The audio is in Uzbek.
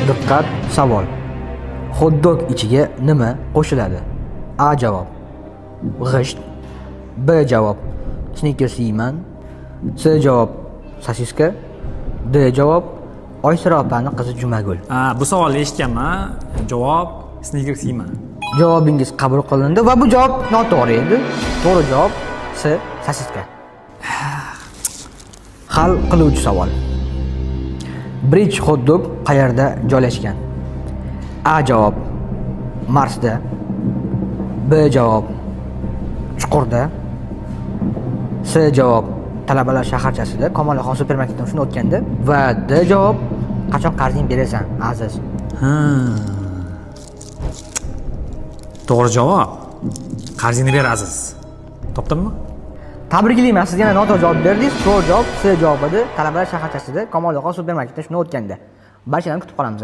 Diqqat, savol. Xot-dog ichiga nima qo'shiladi? A javob: g'isht. B javob: Snickers yeyman. C javob: sosiska. D javob: Oysira opani qizi Jumagul. Ha, bu savolni eshitganman. Javob Snickers yeyman. Javobingiz qabul qilindi va bu javob noto'g'ri edi. To'g'ri javob C sosiska. Hal qiluvchi savol. Bridge hot dog qayerda joylashgan? A javob: Marsda. B javob: chuqurda. C javob: talabalar shaharchasida, Kamolaxon supermarketidan shuni o'tganda va D javob: qachon qarzing berasan, Aziz? Ha. To'g'ri javob. Qarzingni ber, Aziz. Topdimmi? Tabriklayman, siz yana noto'g'ri javob berdingiz. To'g'ri javob C javob edi. Talabalar shaharchasida, Kamolaxon supermarketidan shuni o'tganda. Barchalarni kutib qolamiz.